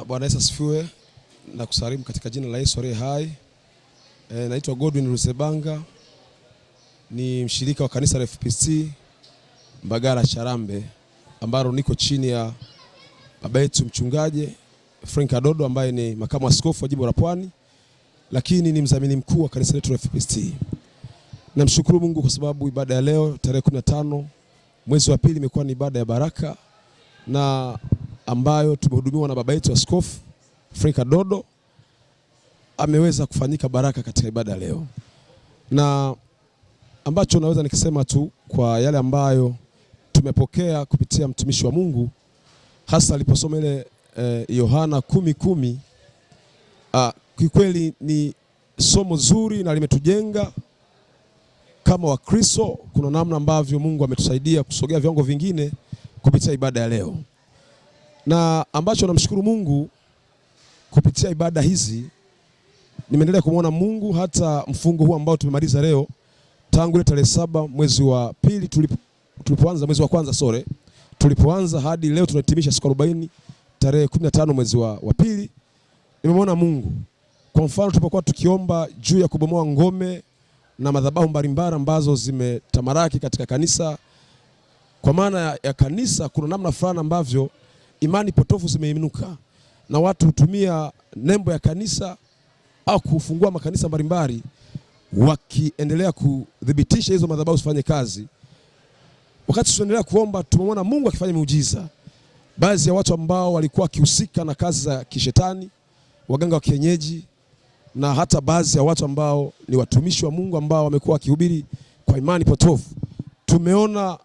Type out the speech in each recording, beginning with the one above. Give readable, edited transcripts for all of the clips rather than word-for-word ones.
Bwana Yesu asifiwe na kusalimu katika jina la Yesu aliye hai. Naitwa Godwin Rusebanga, ni mshirika wa kanisa la FPC Mbagala Charambe, ambalo niko chini ya baba yetu mchungaji Frank Adodo ambaye ni makamu askofu wa jimbo la Pwani, lakini ni mdhamini mkuu wa kanisa letu la FPC. Namshukuru Mungu kwa sababu ibada ya leo tarehe 15 mwezi wa pili imekuwa ni ibada ya baraka na ambayo tumehudumiwa na baba yetu Askofu Frank Adodo. Ameweza kufanyika baraka katika ibada leo, na ambacho naweza nikisema tu kwa yale ambayo tumepokea kupitia mtumishi wa Mungu, hasa aliposoma ile Yohana 10:10, kikweli ni somo zuri na limetujenga kama Wakristo. Kuna namna ambavyo Mungu ametusaidia kusogea viwango vingine kupitia ibada ya leo, na ambacho namshukuru Mungu kupitia ibada hizi nimeendelea kumwona Mungu hata mfungo huu ambao tumemaliza leo, tangu ile tarehe 7 mwezi wa pili tulipoanza, mwezi wa kwanza sore, tulipoanza hadi leo tunahitimisha siku 40 tarehe 15 mwezi wa pili, nimemwona Mungu. Kwa mfano, tulipokuwa tukiomba juu ya kubomoa ngome na madhabahu mbalimbali ambazo zimetamalaki katika kanisa, kwa maana ya kanisa kuna namna fulani ambavyo imani potofu zimeinuka na watu hutumia nembo ya kanisa au kufungua makanisa mbalimbali wakiendelea kudhibitisha hizo madhabahu zifanye kazi. Wakati tunaendelea kuomba, tumemwona Mungu akifanya miujiza. Baadhi ya watu ambao walikuwa wakihusika na kazi za kishetani, waganga wa kienyeji, na hata baadhi ya watu ambao ni watumishi wa Mungu ambao wamekuwa wakihubiri kwa imani potofu, tumeona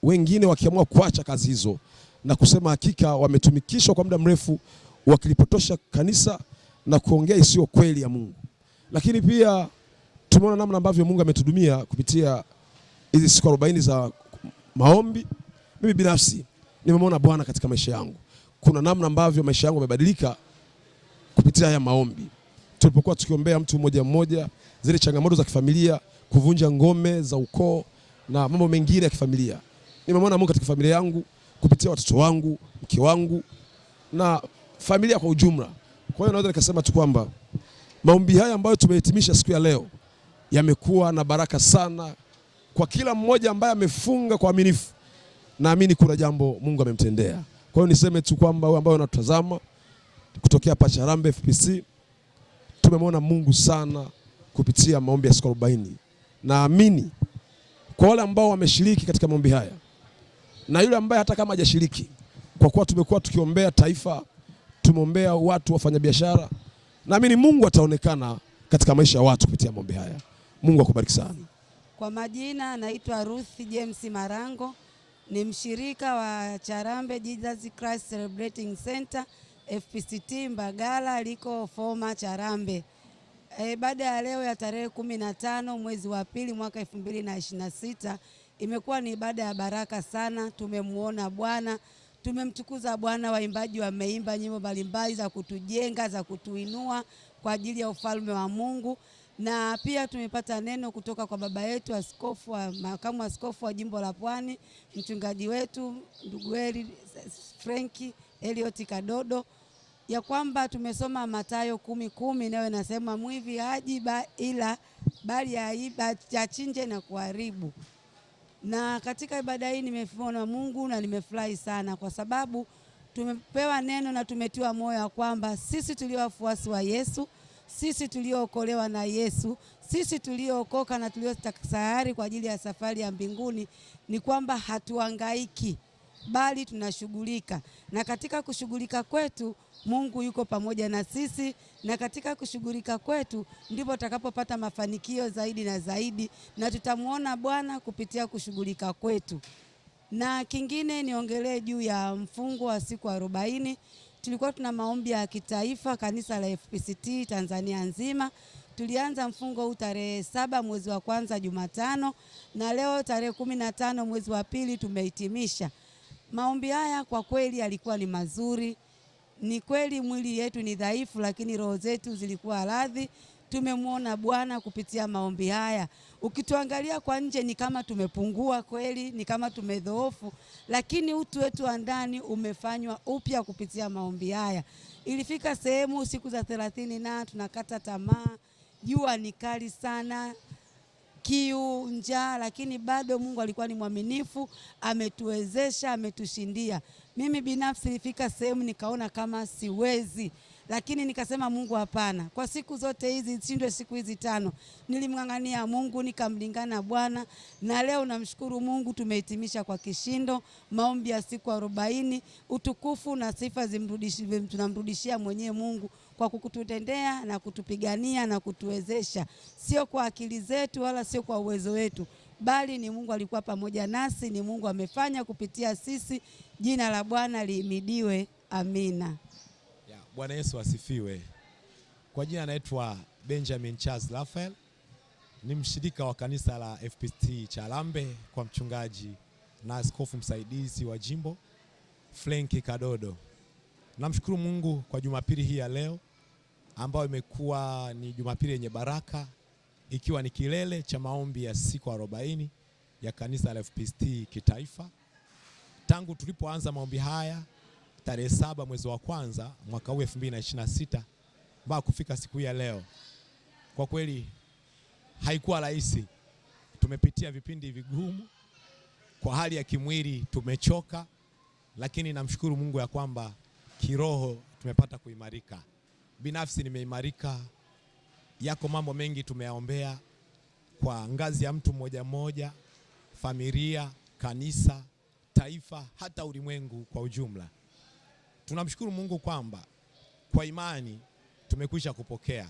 wengine wakiamua kuacha kazi hizo na kusema hakika wametumikishwa kwa muda mrefu wakilipotosha kanisa na kuongea isiyo kweli ya Mungu. Lakini pia tumeona namna ambavyo Mungu ametudumia kupitia hizi siku 40 za maombi. Mimi binafsi nimemwona Bwana katika maisha yangu. Kuna namna ambavyo maisha yangu yamebadilika kupitia haya maombi. Tulipokuwa tukiombea mtu mmoja mmoja, zile changamoto za kifamilia, kuvunja ngome za ukoo na mambo mengine ya kifamilia. Nimemwona Mungu katika familia yangu kupitia watoto wangu, mke wangu na familia kwa ujumla. Kwa hiyo naweza nikasema tu kwamba maombi haya ambayo tumehitimisha siku ya leo yamekuwa na baraka sana kwa kila mmoja ambaye amefunga kwa uaminifu. Naamini kuna jambo Mungu amemtendea. Kwa hiyo niseme tu kwamba wewe ambaye unatutazama kutokea hapa Charambe FPC, tumemwona Mungu sana kupitia maombi ya siku 40. Naamini kwa wale ambao wameshiriki katika maombi haya na yule ambaye hata kama hajashiriki, kwa kuwa tumekuwa tukiombea taifa, tumeombea watu wafanyabiashara, naamini Mungu ataonekana katika maisha ya watu kupitia maombi haya. Mungu akubariki sana. Kwa majina naitwa Ruth James Marango, ni mshirika wa Charambe Jesus Christ Celebrating Center FPCT Mbagala liko Foma Charambe. Baada ya leo ya tarehe 15 mwezi wa pili mwaka 2026 imekuwa ni ibada ya baraka sana. Tumemuona Bwana, tumemtukuza Bwana, waimbaji wameimba nyimbo mbalimbali za kutujenga, za kutuinua kwa ajili ya ufalme wa Mungu. Na pia tumepata neno kutoka kwa baba yetu askofu wa, makamu askofu wa jimbo la Pwani, mchungaji wetu ndugu Eli Franki Eliot Kadodo, ya kwamba tumesoma Mathayo 10:10 nayo inasema mwivi haji ila bali aiba achinje na kuharibu. Na katika ibada hii nimemwona Mungu na nimefurahi sana kwa sababu tumepewa neno na tumetiwa moyo kwamba sisi tulio wafuasi wa Yesu, sisi tuliookolewa na Yesu, sisi tuliookoka na tulio tayari kwa ajili ya safari ya mbinguni, ni kwamba hatuhangaiki bali tunashughulika. Na katika kushughulika kwetu Mungu yuko pamoja na sisi, na katika kushughulika kwetu ndipo tutakapopata mafanikio zaidi na zaidi, na tutamuona Bwana kupitia kushughulika kwetu. Na kingine niongelee juu ya mfungo wa siku 40. Tulikuwa tuna maombi ya kitaifa kanisa la FPCT Tanzania nzima. Tulianza mfungo huu tarehe 7 mwezi wa kwanza Jumatano, na leo tarehe 15 mwezi wa pili tumehitimisha. Maombi haya kwa kweli yalikuwa ni mazuri. Ni kweli mwili yetu ni dhaifu, lakini roho zetu zilikuwa radhi. Tumemwona Bwana kupitia maombi haya. Ukituangalia kwa nje ni kama tumepungua kweli, ni kama tumedhoofu, lakini utu wetu wa ndani umefanywa upya kupitia maombi haya. Ilifika sehemu siku za 30 na tunakata tamaa, jua ni kali sana, kiu, njaa, lakini bado Mungu alikuwa ni mwaminifu, ametuwezesha, ametushindia. Mimi binafsi nilifika sehemu nikaona kama siwezi, lakini nikasema Mungu hapana. Kwa siku zote hizi shindwe siku hizi 5, nilimng'ang'ania Mungu, nikamlingana Bwana, na leo namshukuru Mungu tumehitimisha kwa kishindo maombi ya siku 40. Utukufu na sifa tunamrudishia mwenyewe Mungu kwa kukututendea na kutupigania na kutuwezesha, sio kwa akili zetu wala sio kwa uwezo wetu, bali ni Mungu alikuwa pamoja nasi, ni Mungu amefanya kupitia sisi. Jina la Bwana lihimidiwe. Amina. Bwana Yesu asifiwe. Kwa jina naitwa Benjamin Charles Raphael, ni mshirika wa kanisa la FPCT Charambe kwa mchungaji na askofu msaidizi wa jimbo Frank Kadodo. Namshukuru Mungu kwa Jumapili hii ya leo ambayo imekuwa ni Jumapili yenye baraka, ikiwa ni kilele cha maombi ya siku 40 ya kanisa la FPCT kitaifa. Tangu tulipoanza maombi haya tarehe 7 mwezi wa kwanza mwaka huu 2026 mpaka kufika siku ya leo, kwa kweli haikuwa rahisi. Tumepitia vipindi vigumu, kwa hali ya kimwili tumechoka, lakini namshukuru Mungu ya kwamba kiroho tumepata kuimarika. Binafsi nimeimarika. Yako mambo mengi tumeyaombea kwa ngazi ya mtu mmoja mmoja, familia, kanisa, taifa, hata ulimwengu kwa ujumla. Tunamshukuru Mungu kwamba kwa imani tumekwisha kupokea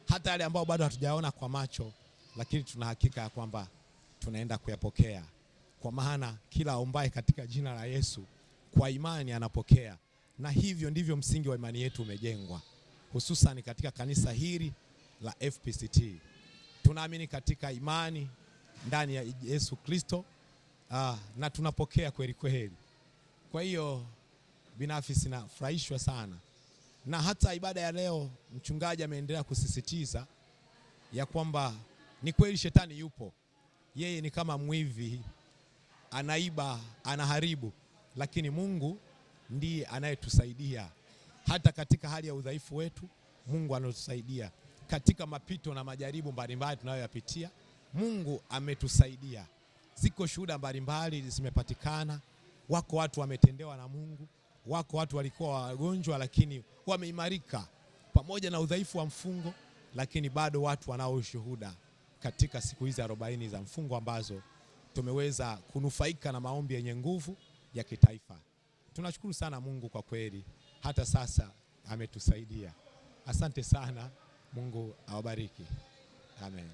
hata yale ambayo bado hatujaona kwa macho, lakini tuna hakika ya kwamba tunaenda kuyapokea, kwa maana kila aombaye katika jina la Yesu kwa imani anapokea. Na hivyo ndivyo msingi wa imani yetu umejengwa, hususan katika kanisa hili la FPCT. Tunaamini katika imani ndani ya Yesu Kristo, na tunapokea kweli kweli. Kwa hiyo binafsi nafurahishwa sana na hata ibada ya leo. Mchungaji ameendelea kusisitiza ya kwamba ni kweli shetani yupo, yeye ni kama mwivi, anaiba, anaharibu, lakini Mungu ndiye anayetusaidia hata katika hali ya udhaifu wetu. Mungu anatusaidia katika mapito na majaribu mbalimbali tunayoyapitia. Mungu ametusaidia. Ziko shuhuda mbalimbali zimepatikana, wako watu wametendewa na Mungu, wako watu walikuwa wagonjwa lakini wameimarika pamoja na udhaifu wa mfungo, lakini bado watu wanao shuhuda katika siku hizi 40 za mfungo ambazo tumeweza kunufaika na maombi yenye nguvu ya kitaifa. Tunashukuru sana Mungu kwa kweli, hata sasa ametusaidia. Asante sana, Mungu awabariki. Amen.